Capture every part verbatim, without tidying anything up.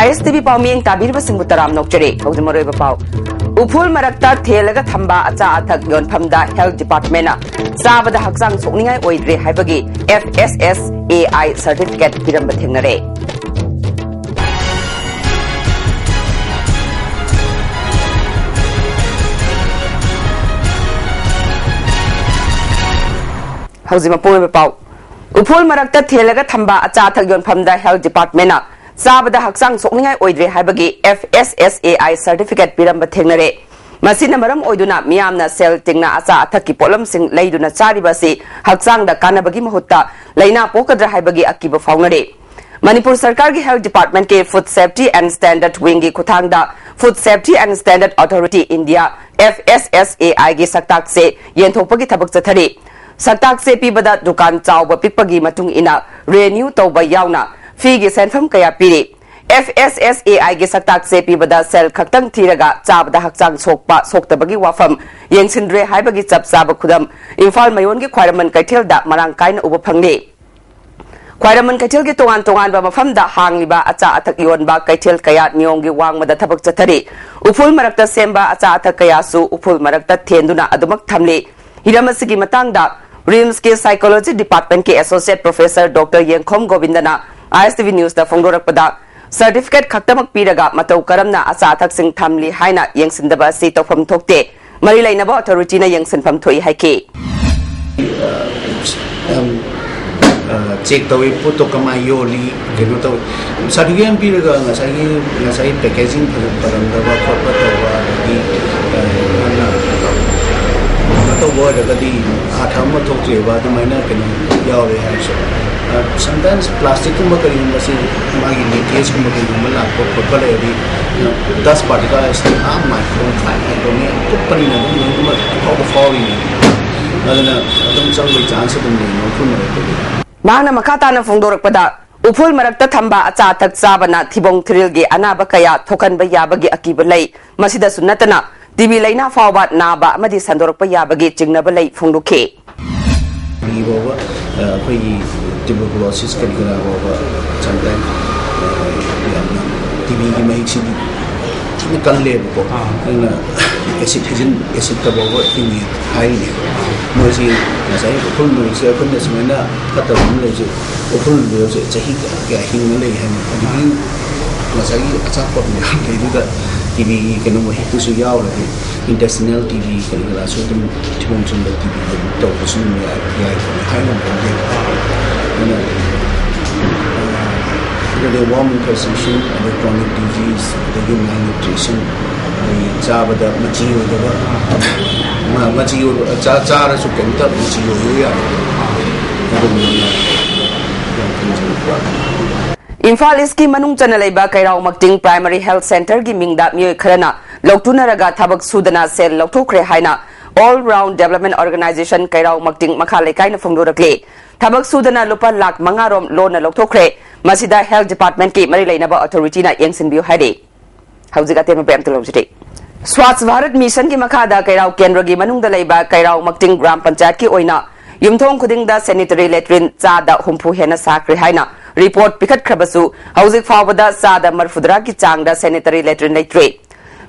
ꯑꯦꯁ T V ꯄꯥꯎꯃꯤꯌꯦꯡ ꯇꯥꯕꯤꯔꯤꯕꯁꯤꯡꯕꯨ ꯇꯔꯥꯝꯅ ꯑꯣꯛꯆꯔꯤ꯫ ꯍꯧꯖꯤꯛ ꯃꯔꯨꯑꯣꯏꯕ ꯄꯥꯎ꯫ ꯎꯐꯨꯜ ꯃꯔꯛꯇ ꯊꯦꯜꯂꯒ ꯊꯝꯕ ꯑꯆꯥ ꯑꯊꯛ ꯌꯣꯟꯐꯝꯗ health department ꯅ ꯆꯥꯕꯗ ꯍꯛꯆꯥꯡ ꯁꯣꯛꯅꯤꯡꯉꯥꯏ ꯑꯣꯏꯗ꯭ꯔꯦ ꯍꯥꯏꯕꯒꯤ F S S A I certificate ꯄꯤꯔꯝꯕ ꯊꯦꯡꯅꯔꯦ꯫ ꯍꯧꯖꯤꯛ ꯃꯄꯨꯡ ꯑꯣꯏꯕ ꯄꯥꯎ꯫ ꯎꯐꯨꯜ ꯃꯔꯛꯇ ꯊꯦꯜꯂꯒ ꯊꯝꯕ ꯑꯆꯥ ꯑꯊꯛ ꯌꯣꯟꯐꯝꯗ health department ꯅ ꯆꯥꯕꯗ ꯍꯛꯆꯥꯡ ꯁꯣꯛꯅꯤꯡꯉꯥꯏ ꯑꯣꯏꯗ꯭ꯔꯦ ꯍꯥꯏꯕꯒꯤ F S S A I certificate ꯄꯤꯔꯝꯕ ꯊꯦꯡꯅꯔꯦ꯫ ꯃꯁꯤꯅ ꯃꯔꯝ ꯑꯣꯏꯗꯨꯅ ꯃꯤꯌꯥꯝꯅ ꯁꯦꯜ ꯇꯤꯡꯅ ꯑꯆꯥ ꯑꯊꯛꯀꯤ ꯄꯣꯠꯂꯝꯁꯤꯡ ꯂꯩꯗꯨꯅ ꯆꯥꯔꯤꯕ ꯑꯁꯤ ꯍꯛꯆꯥꯡꯗ ꯀꯥꯟꯅꯕꯒꯤ ꯃꯍꯨꯠꯇ ꯂꯥꯏꯅꯥ ꯄꯣꯛꯀꯗ꯭ꯔꯥ ꯍꯥꯏꯕꯒꯤ ꯑꯀꯤꯕ ꯐꯥꯎꯅꯔꯦ꯫ ꯃꯅꯤꯄꯨꯔ ꯁꯔꯀꯥꯔꯒꯤ health department ꯀꯤ Food Safety and Standard Wing ꯒꯤ ꯈꯨꯠꯊꯥꯡꯗ Food Safety and Standard Authority India, F S S A I ꯒꯤ ꯁꯛꯇꯥꯛꯁꯦ ꯌꯦꯟꯊꯣꯛꯄꯒꯤ ꯊꯕꯛ ꯆꯠꯊꯔꯤ꯫ ꯁꯛꯇꯥꯛꯁꯦ ꯄꯤꯕꯗ ꯗꯨꯀꯥꯟ ꯆꯥꯎꯕ ꯄꯤꯛꯄꯒꯤ ꯃꯇꯨꯡ ꯏꯟꯅ renew ꯇꯧꯕ ꯌꯥꯎꯅ fee ꯒꯤ ꯁꯦꯟꯐꯝ ꯀꯌꯥ ꯄꯤꯔꯤ꯫ F S S A I ꯒꯤ ꯁꯛꯇꯥꯛꯁꯦ ꯄꯤꯕꯗ ꯁꯦꯜ ꯈꯛꯇꯪ ꯊꯤꯔꯒ ꯆꯥꯕꯗ ꯍꯛꯆꯥꯡ ꯁꯣꯛꯄ ꯁꯣꯛꯇꯕꯒꯤ ꯋꯥꯐꯝ ꯌꯦꯡꯁꯤꯟꯗ꯭ꯔꯦ ꯍꯥꯏꯕꯒꯤ ꯆꯞ ꯆꯥꯕ ꯈꯨꯗꯝ ꯏꯝꯐꯥꯜ ꯃꯌꯣꯟꯒꯤ ꯈ꯭ꯋꯥꯏꯔꯝꯕꯟ ꯀꯩꯊꯦꯜꯗ ꯃꯔꯥꯡ ꯀꯥꯏꯅ ꯎꯕ ꯐꯪꯂꯤ꯫ ꯈ꯭ꯋꯥꯏꯔꯝꯕꯟ ꯀꯩꯊꯦꯜꯒꯤ ꯇꯣꯉꯥꯟ ꯇꯣꯉꯥꯟꯕ ꯃꯐꯝꯗ ꯍꯥꯡꯂꯤꯕ ꯑꯆꯥ ꯑꯊꯛ ꯌꯣꯟꯕ ꯀꯩꯊꯦꯜ ꯀꯌꯥ ꯅꯤꯌꯣꯝꯒꯤ ꯋꯥꯡꯃꯗ ꯊꯕꯛ ꯆꯠꯊꯔꯤ꯫ ꯎꯐꯨꯜ ꯃꯔꯛꯇ ꯁꯦꯝꯕ ꯑꯆꯥ ꯑꯊꯛ ꯀꯌꯥꯁꯨ ꯎꯐꯨꯜ ꯃꯔꯛꯇ ꯊꯦꯟꯗꯨꯅ ꯑꯗꯨꯃꯛ ꯊꯝꯂꯤ꯫ ꯍꯤꯔꯝ ꯑꯁꯤꯒꯤ ꯃꯇꯥꯡꯗ RIMS ꯀꯤ psychology department ꯀꯤ associate professor Doctor ꯌꯦꯡꯈꯣꯝ ꯒꯣꯕꯤꯟꯗꯅ I S T V news ꯇ ꯐꯣꯡꯗꯣꯔꯛꯄꯗ, certificate ꯈꯛꯇꯃꯛ ꯄꯤꯔꯒ ꯃꯇꯧ ꯀꯔꯝꯅ ꯑꯆꯥ ꯑꯊꯛꯁꯤꯡ ꯊꯝꯂꯤ ꯍꯥꯏꯅ ꯌꯦꯡꯁꯤꯟꯗꯕ ꯑꯁꯤ ꯇꯧꯐꯝ ꯊꯣꯛꯇꯦ꯫ ꯃꯔꯤ ꯂꯩꯅꯕ authority ꯅ ꯌꯦꯡꯁꯤꯟꯐꯝ ꯊꯣꯛꯏ ꯍꯥꯏꯈꯤ꯫ ꯌꯥꯝ, ꯑ, check ꯇꯧꯏ, ꯄꯣꯠꯇꯣ ꯀꯃꯥꯏꯅ ꯌꯣꯜꯂꯤ, ꯀꯩꯅꯣ ꯇꯧꯏ꯫ Certificate ꯑꯃ ꯄꯤꯔꯒ ꯉꯁꯥꯏꯒꯤ, ꯉꯁꯥꯏꯒꯤ packaging ꯐꯖ-, ꯐꯔꯝꯗꯕ ꯈꯣꯠꯄ ꯇꯧꯕ, ꯑꯗꯒꯤ, ꯑ, ꯌꯥꯝꯅ ꯀꯩꯅꯣ ꯇꯧꯕ ꯑꯣꯏꯔꯒꯗꯤ ꯑꯥꯔꯊ ꯑꯃ ꯊꯣꯛꯇ꯭ꯔꯦꯕ, ꯑꯗꯨꯃꯥꯏꯅ ꯀꯩꯅꯣ ꯌꯥꯎꯔꯦ ꯍꯥꯏꯔꯁꯨ꯫ ꯑ, sometimes plastic ꯀꯨꯝꯕ ꯀꯔꯤꯒꯨꯝꯕꯁꯤ ꯃꯥꯒꯤ leakage ꯀꯨꯝꯕ ꯀꯩꯒꯨꯝꯕ ꯂꯥꯛꯄ ꯈꯣꯠꯄ ꯂꯩꯔꯗꯤ, ꯑ, dust particle ꯍꯥꯏꯁꯤꯗꯤ ꯑꯥ micron, five micron ꯅꯦ, ꯄꯤꯛꯄꯅꯤꯅ ꯑꯗꯨꯝ ꯂꯣꯏꯅꯃꯛ ꯐꯥꯎꯕ ꯐꯥꯎꯔꯤꯅꯤ꯫ ꯑꯗꯨꯅ ꯑꯗꯨꯝ ꯆꯪꯕꯒꯤ chance ꯑꯗꯨꯝ ꯂꯩ ꯎꯐꯨꯜ ꯃꯔꯛꯇꯗꯤ꯫ ꯃꯍꯥꯛꯅ ꯃꯈꯥ ꯇꯥꯅ ꯐꯣꯡꯗꯣꯔꯛꯄꯗ, ꯎꯐꯨꯜ ꯃꯔꯛꯇ ꯊꯝꯕ ꯑꯆꯥ ꯑꯊꯛ ꯆꯥꯕꯅ ꯊꯤꯕꯣꯡ ꯊꯤꯔꯤꯜꯒꯤ ꯑꯅꯥꯕ ꯀꯌꯥ ꯊꯣꯛꯍꯟꯕ ꯌꯥꯕꯒꯤ ꯑꯀꯤꯕ ꯂꯩ꯫ ꯃꯁꯤꯗꯁꯨ ꯅꯠꯇꯅ, ꯇꯤ ꯕꯤ ꯂꯥꯏꯅꯥ ꯐꯥꯎꯕ ꯅꯥꯕ ꯑꯃꯗꯤ ꯁꯟꯗꯣꯔꯛꯄ ꯌꯥꯕꯒꯤ ꯆꯤꯡꯅꯕ ꯂꯩ ꯐꯣꯡꯗꯣꯛꯈꯤ꯫ ꯐꯥꯎꯕ, ꯑ, ꯑꯩꯈꯣꯏꯒꯤ tuberculosis ꯀꯔꯤ ꯀꯔꯥ ꯐꯥꯎꯕ sometimes, ꯑ, ꯌꯥꯝꯅ ꯇꯤꯕꯤꯒꯤ ꯃꯍꯤꯛꯁꯤꯗꯤ ꯊꯤꯅ ꯀꯜꯂꯦꯕꯀꯣ꯫ ꯑꯥ꯫ ꯑꯗꯨꯅ ꯑꯦꯁꯤꯠ ꯍꯩꯖꯤꯟ ꯑꯦꯁꯤꯠꯇ ꯐꯥꯎꯕ ꯍꯤꯡꯉꯤ ꯍꯥꯏꯔꯤꯅꯦ꯫ ꯃꯣꯏꯁꯤ ꯉꯁꯥꯏ ꯎꯈ꯭ꯔꯨꯜ ꯅꯨꯃꯤꯠꯁꯦ ꯑꯩꯈꯣꯏꯅ ꯁꯨꯃꯥꯏꯅ ꯐꯠꯇꯕ ꯑꯃ ꯂꯩꯁꯦ, ꯎꯈ꯭ꯔꯨꯜꯗꯁꯦ ꯆꯍꯤ ꯀꯌꯥ ꯀꯌꯥ ꯍꯤꯡꯉ ꯂꯩ ꯍꯥꯏꯅꯤ꯫ ꯑꯗꯨꯗꯤ ꯉꯁꯥꯏꯒꯤ ꯑꯆꯥꯄꯣꯠ ꯃꯌꯥꯝ ꯂꯩꯗꯨꯗ ꯇꯤꯕꯤꯒꯤ ꯀꯩꯅꯣ ꯃꯍꯤꯛꯇꯨꯁꯨ ꯌꯥꯎꯔꯗꯤ ꯏꯟꯇꯦꯁꯇꯤꯅꯦꯜ ꯇꯤꯕꯤ ꯀꯔꯤ ꯀꯔꯥꯁꯨ ꯑꯗꯨꯝ ꯊꯤꯕꯣꯡ ꯆꯨꯝꯕ ꯇꯤꯕꯤ ꯑꯗꯨꯝ ꯇꯧꯕꯁꯨ ꯑꯗꯨꯝ ꯌꯥꯏ, ꯌꯥꯏ ꯍꯥꯏ ꯉꯝꯕ ꯅꯠꯇꯦ꯫ ꯑꯗꯨꯅ, ꯑ, ꯑꯗꯨꯗꯤ ꯋꯥꯔꯝ ꯏꯟꯐꯦꯁꯇꯦꯁꯟ, ꯑꯗꯩ ꯀ꯭ꯔꯣꯅꯤꯛ ꯗꯤꯖꯤꯁ, ꯑꯗꯒꯤ ꯃꯥꯜꯅ꯭ꯌꯨꯇ꯭ꯔꯤꯁꯟ, ꯑꯗꯒꯤ ꯆꯥꯕꯗ ꯃꯆꯤ ꯑꯣꯏꯗꯕ, ꯃ-, ꯃꯆꯤ ꯑꯣꯏꯕ, ꯆꯥ-, ꯆꯥꯔꯁꯨ ꯀꯩꯝꯇ ꯃꯆꯤ ꯑꯣꯏꯕ ꯌꯥꯗꯕ, ꯑꯗꯨꯒꯨꯝꯕ ꯌꯥꯝ ꯊꯦꯡꯅꯩ꯫ ꯏꯝꯐꯥꯜ ꯏꯁꯀꯤ ꯃꯅꯨꯡ ꯆꯟꯅ ꯂꯩꯕ ꯀꯩꯔꯥꯎ ꯃꯛꯇꯤꯡ ꯄ꯭ꯔꯥꯏꯃꯥꯔꯤ ꯍꯦꯜꯊ ꯁꯦꯟꯇꯔꯒꯤ ꯃꯤꯡꯗ ꯃꯤꯑꯣꯏ ꯈꯔꯅ ꯂꯧꯇꯨꯅꯔꯒ ꯊꯕꯛ ꯁꯨꯗꯅ ꯁꯦꯜ ꯂꯧꯊꯣꯛꯈ꯭ꯔꯦ ꯍꯥꯏꯅ All Round Development Organization ꯀꯩꯔꯥꯎ ꯃꯛꯇꯤꯡ ꯃꯈꯥ ꯂꯩꯀꯥꯏꯅ ꯐꯣꯡꯗꯣꯔꯛꯂꯤ꯫ ꯊꯕꯛ ꯁꯨꯗꯅ ꯂꯨꯄꯥ ꯂꯥꯈ ꯃꯉꯥ ꯔꯣꯝ ꯂꯣꯟꯅ ꯂꯧꯊꯣꯛꯈ꯭ꯔꯦ꯫ ꯃꯁꯤꯗ ꯍꯦꯜꯊ ꯗꯤꯄꯥꯔꯠꯃꯦꯟꯠꯀꯤ ꯃꯔꯤ ꯂꯩꯅꯕ ꯑꯣꯊꯣꯔꯤꯇꯤꯅ ꯌꯦꯡꯁꯤꯟꯕꯤꯌꯨ ꯍꯥꯏꯔꯤ꯫ ꯍꯧꯖꯤꯛ ꯑꯇꯦꯟꯕ ꯄꯥꯎ ꯑꯝꯇ ꯂꯧꯖꯔꯤ꯫ ꯁ꯭ꯋꯥꯁ ꯚꯥꯔꯠ ꯃꯤꯁꯟꯒꯤ ꯃꯈꯥꯗ ꯀꯩꯔꯥꯎ ꯀꯦꯟꯗ꯭ꯔꯒꯤ ꯃꯅꯨꯡꯗ ꯂꯩꯕ ꯀꯩꯔꯥꯎ ꯃꯛꯇꯤꯡ ꯒ꯭ꯔꯥꯝ ꯄꯟꯆꯥꯌꯠꯀꯤ ꯑꯣꯏꯅ ꯌꯨꯝꯊꯣꯡ ꯈꯨꯗꯤꯡꯗ ꯁꯦꯅꯤꯇꯔꯤ ꯂꯦꯇ꯭ꯔꯤꯟ ꯆꯥꯗ ꯍꯨꯝꯐꯨ ꯍꯦꯟꯅ ꯁꯥꯈ꯭ꯔꯦ ꯍꯥꯏꯅ ꯔꯤꯄꯣꯔꯠ ꯄꯤꯈꯠꯈ꯭ꯔꯕꯁꯨ, ꯍꯧꯖꯤꯛ ꯐꯥꯎꯕꯗ ꯆꯥꯗ ꯃꯔꯐꯨꯇꯔꯥꯒꯤ ꯆꯥꯡꯗ ꯁꯦꯅꯤꯇꯔꯤ ꯂꯦꯇ꯭ꯔꯤꯟ ꯂꯩꯇ꯭ꯔꯤ꯫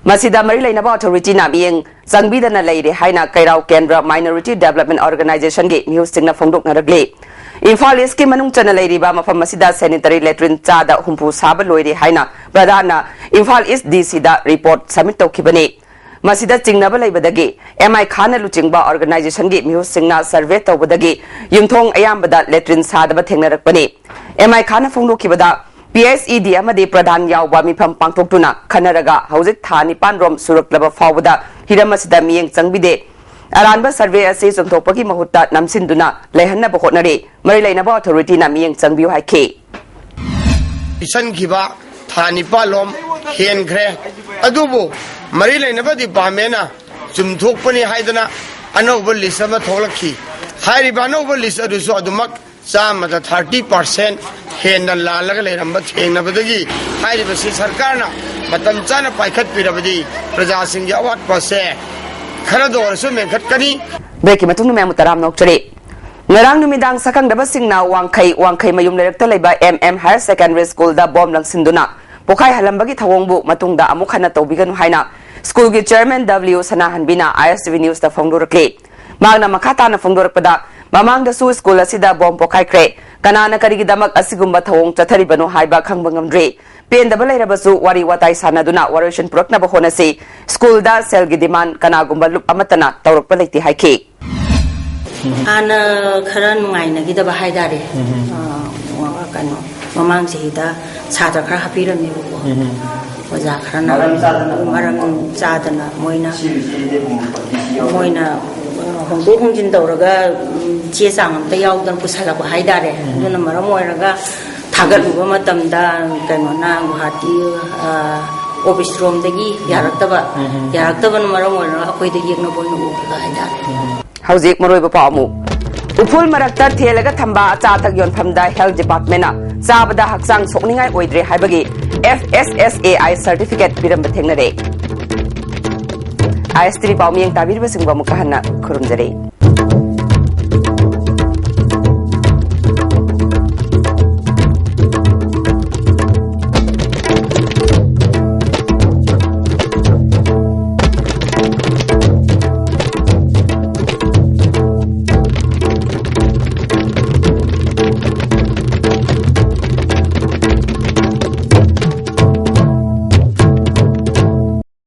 ꯃꯁꯤꯗ ꯃꯔꯤ ꯂꯩꯅꯕ ꯑꯣꯊꯣꯔꯤꯇꯤꯅ ꯃꯤꯠꯌꯦꯡ ꯆꯪꯕꯤꯗꯅ ꯂꯩꯔꯦ ꯍꯥꯏꯅ ꯀꯩꯔꯥꯎ ꯀꯦꯟꯗ꯭ꯔ ꯃꯥꯏꯅꯣꯔꯤꯇꯤ ꯗꯦꯕꯂꯞꯃꯦꯟ ꯑꯣꯔꯒꯅꯥꯏꯖꯦꯁꯟꯒꯤ ꯃꯤꯍꯨꯠꯁꯤꯡꯅ ꯐꯣꯡꯗꯣꯛꯅꯔꯛꯂꯤ꯫ ꯏꯝꯐꯥꯜ ꯏꯁꯀꯤ ꯃꯅꯨꯡ ꯆꯟꯅ ꯂꯩꯔꯤꯕ ꯃꯐꯝ ꯑꯁꯤꯗ ꯁꯦꯅꯤꯇꯔꯤ ꯂꯦꯇ꯭ꯔꯤꯟ ꯆꯥꯗ ꯍꯨꯝꯐꯨ ꯁꯥꯕ ꯂꯣꯏꯔꯦ ꯍꯥꯏꯅ ꯄ꯭ꯔꯙꯥꯟꯅ ꯏꯝꯐꯥꯜ ꯏꯁ ꯗꯤ ꯁꯤꯗ ꯔꯤꯄꯣꯔꯠ ꯁꯕꯃꯤꯠ ꯇꯧꯈꯤꯕꯅꯤ꯫ ꯃꯁꯤꯗ ꯆꯤꯡꯅꯕ ꯂꯩꯕꯗꯒꯤ ꯑꯦꯝ ꯑꯥꯏ ꯈꯥꯟꯅ ꯂꯨꯆꯤꯡꯕ ꯑꯣꯔꯒꯅꯥꯏꯖꯦꯁꯟꯒꯤ ꯃꯤꯍꯨꯠꯁꯤꯡꯅ ꯁꯔꯚꯦ ꯇꯧꯕꯗꯒꯤ ꯌꯨꯝꯊꯣꯡ ꯑꯌꯥꯝꯕꯗ ꯂꯦꯇ꯭ꯔꯤꯟ ꯁꯥꯗꯕ ꯊꯦꯡꯅꯔꯛꯄꯅꯤ꯫ ꯑꯦꯝ ꯑꯥꯏ ꯈꯥꯟꯅ ꯐꯣꯡꯗꯣꯛꯈꯤꯕꯗ, ꯄꯤ ꯑꯩꯆ ꯏ ꯗꯤ ꯑꯃꯗꯤ ꯄ꯭ꯔꯙꯥꯟ ꯌꯥꯎꯕ ꯃꯤꯐꯝ ꯄꯥꯡꯊꯣꯛꯇꯨꯅ ꯈꯟꯅꯔꯒ ꯍꯧꯖꯤꯛ ꯊꯥ ꯅꯤꯄꯥꯟ ꯔꯣꯝ ꯁꯨꯔꯛꯂꯕ ꯐꯥꯎꯕꯗ ꯍꯤꯔꯝ ꯑꯁꯤꯗ ꯃꯤꯠꯌꯦꯡ ꯆꯪꯕꯤꯗꯦ꯫ ꯑꯔꯥꯟꯕ ꯁꯔꯚꯦ ꯑꯁꯤ ꯆꯨꯝꯊꯣꯛꯄꯒꯤ ꯃꯍꯨꯠꯇ ꯅꯝꯁꯤꯟꯗꯨꯅ ꯂꯩꯍꯟꯅꯕ ꯍꯣꯠꯅꯔꯤ꯫ ꯃꯔꯤ ꯂꯩꯅꯕ ꯑꯣꯊꯣꯔꯤꯇꯤꯅ ꯃꯤꯠꯌꯦꯡ ꯆꯪꯕꯤꯌꯨ ꯍꯥꯏꯈꯤ꯫ ꯄꯤꯁꯟꯈꯤꯕ ꯊꯥ ꯅꯤꯄꯥꯜ ꯂꯣꯝ ꯍꯦꯟꯈ꯭ꯔꯦ꯫ ꯑꯗꯨꯕꯨ ꯃꯔꯤ ꯂꯩꯅꯕ ꯗꯤꯄꯥꯔꯠꯃꯦꯟꯅ ꯆꯨꯝꯊꯣꯛꯄꯅꯤ ꯍꯥꯏꯗꯅ ꯑꯅꯧꯕ ꯂꯤꯁ ꯑꯃ ꯊꯣꯛꯂꯛꯈꯤ꯫ ꯍꯥꯏꯔꯤꯕ ꯑꯅꯧꯕ ꯂꯤꯁ ꯑꯗꯨꯁꯨ ꯑꯗꯨꯃꯛ ꯆꯥꯝꯃꯗ ꯊꯥꯔꯇꯤ ꯄꯥꯔꯁꯦꯟ ꯍꯦꯟꯅ ꯂꯥꯜꯂꯒ ꯂꯩꯔꯝꯕ ꯊꯦꯡꯅꯕꯗꯒꯤ ꯍꯥꯏꯔꯤꯕꯁꯤ ꯁꯔꯀꯥꯔꯅ ꯃꯇꯝ ꯆꯥꯅ ꯄꯥꯏꯈꯠꯄꯤꯔꯕꯗꯤ ꯄ꯭ꯔꯖꯥꯁꯤꯡꯒꯤ ꯑꯋꯥꯠꯄꯁꯦ ꯈꯔꯗ ꯑꯣꯏꯔꯁꯨ ꯃꯦꯟꯈꯠꯀꯅꯤ꯫ ꯕ꯭ꯔꯦꯛꯀꯤ ꯃꯇꯨꯡꯗ ꯃꯌꯥꯝꯕꯨ ꯇꯔꯥꯝꯅ ꯑꯣꯛꯆꯔꯤ꯫ ꯉꯔꯥꯡ ꯅꯨꯃꯤꯗꯥꯡ ꯁꯛꯈꯪꯗꯕꯁꯤꯡꯅ ꯋꯥꯡꯈꯩ, ꯋꯥꯡꯈꯩ ꯃꯌꯨꯝ ꯂꯩꯔꯛꯇ ꯂꯩꯕ ꯑꯦꯝ ꯑꯦꯝ ꯍꯥꯌꯔ ꯁꯦꯀꯦꯟꯗꯔꯤ ꯁ꯭ꯀꯨꯜꯗ ꯕꯣꯝ ꯂꯪꯁꯤꯟꯗꯨꯅ ꯄꯣꯈꯥꯏꯍꯜꯂꯝꯕꯒꯤ ꯊꯧꯑꯣꯡꯕꯨ ꯃꯇꯨꯡꯗ ꯑꯃꯨꯛ ꯍꯟꯅ ꯇꯧꯕꯤꯒꯅꯨ ꯍꯥꯏꯅ ꯁ꯭ꯀꯨꯜꯒꯤ ꯆꯤꯌꯔꯃꯦꯟ ꯗꯕ꯭ꯂꯤꯎ ꯁꯅꯥꯍꯟꯕꯤꯅ ꯑꯥꯏ ꯑꯦꯁ ꯇꯤ ꯚꯤ ꯅ꯭ꯌꯨꯁꯇ ꯐꯣꯡꯗꯣꯔꯛꯂꯤ꯫ ꯃꯍꯥꯛꯅ ꯃꯈꯥ ꯇꯥꯅ ꯐꯣꯡꯗꯣꯔꯛꯄꯗ, ꯃꯃꯥꯡꯗꯁꯨ ꯁ꯭ꯀꯨꯜ ꯑꯁꯤꯗ ꯕꯣꯝ ꯄꯣꯈꯥꯏꯈ꯭ꯔꯦ꯫ ꯀꯅꯥꯅ ꯀꯔꯤꯒꯤꯗꯃꯛ ꯑꯁꯤꯒꯨꯝꯕ ꯊꯧꯑꯣꯡ ꯆꯠꯊꯔꯤꯕꯅꯣ ꯍꯥꯏꯕ ꯈꯪꯕ ꯉꯝꯗ꯭ꯔꯤ꯫ ꯄꯦꯟꯗꯕ ꯂꯩꯔꯕꯁꯨ ꯋꯥꯔꯤ ꯋꯥꯇꯥꯏ ꯁꯥꯟꯅꯗꯨꯅ ꯋꯥꯔꯣꯏꯁꯤꯟ ꯄꯨꯔꯛꯅꯕ ꯍꯣꯠꯅꯁꯤ꯫ ꯁ꯭ꯀꯨꯜꯗ ꯁꯦꯜꯒꯤ ꯗꯤꯃꯥꯟ ꯀꯅꯥꯒꯨꯝꯕ ꯂꯨꯞ ꯑꯃꯠꯇꯅ ꯇꯧꯔꯛꯄ ꯂꯩꯇꯦ ꯍꯥꯏꯈꯤ꯫ ꯍꯥꯟꯅ ꯈꯔ ꯅꯨꯡꯉꯥꯏꯅꯈꯤꯗꯕ ꯍꯥꯏꯇꯥꯔꯦ꯫ ꯑ, ꯀꯩꯅꯣ, ꯃꯃꯥꯡ ꯆꯍꯤꯗ ꯁꯥꯇ꯭ꯔ ꯈꯔ ꯍꯥꯞꯄꯤꯔꯝꯃꯦꯕꯀꯣ꯫ ꯑꯣꯖꯥ ꯈꯔꯅ ꯃꯔꯝ ꯆꯥꯗꯅ ꯃꯣꯏꯅ, ꯃꯣꯏꯅ, ꯑ, ꯍꯣꯡꯗꯣꯛ ꯍꯣꯡꯖꯤꯟ ꯇꯧꯔꯒ, ꯎꯝ, ꯆꯦ ꯆꯥꯡ ꯑꯝꯇ ꯌꯥꯎꯗꯅ ꯄꯨꯁꯜꯂꯛꯄ ꯍꯥꯏꯇꯥꯔꯦ꯫ ꯑꯗꯨꯅ ꯃꯔꯝ ꯑꯣꯏꯔꯒ ꯊꯥꯒꯠꯂꯨꯕ ꯃꯇꯝꯗ ꯀꯩꯅꯣꯅ ꯒꯨꯍꯥꯇꯤ, ꯑ, ꯑꯣꯐꯤꯁ ꯔꯣꯝꯗꯒꯤ ꯌꯥꯔꯛꯇꯕ, ꯌꯥꯔꯛꯇꯕꯅ ꯃꯔꯝ ꯑꯣꯏꯔꯒ ꯑꯩꯈꯣꯏꯗ ꯌꯦꯛꯅꯕ ꯑꯣꯏꯅ ꯎꯈꯤꯕ ꯍꯥꯏꯇꯥꯔꯦ꯫ ꯍꯧꯖꯤꯛ ꯃꯔꯨꯑꯣꯏꯕ ꯄꯥꯎ ꯑꯃꯨꯛ꯫ ꯎꯐꯨꯜ ꯃꯔꯛꯇ ꯊꯦꯜꯂꯒ ꯊꯝꯕ ꯑꯆꯥ ꯑꯊꯛ ꯌꯣꯟꯐꯝꯗ health department ꯅ ꯆꯥꯕꯗ ꯍꯛꯆꯥꯡ ꯁꯣꯛꯅꯤꯡꯉꯥꯏ ꯑꯣꯏꯗ꯭ꯔꯦ ꯍꯥꯏꯕꯒꯤ F S S A I certificate ꯄꯤꯔꯝꯕ ꯊꯦꯡꯅꯔꯦ꯫ ꯑꯥꯏ ꯑꯦꯁ ꯇꯤ ꯚꯤ ꯄꯥꯎꯃꯤꯌꯦꯡ ꯇꯥꯕꯤꯔꯤꯕꯁꯤꯡꯕꯨ ꯑꯃꯨꯛꯀ ꯍꯟꯅ ꯈꯨꯔꯨꯝꯖꯔꯤ꯫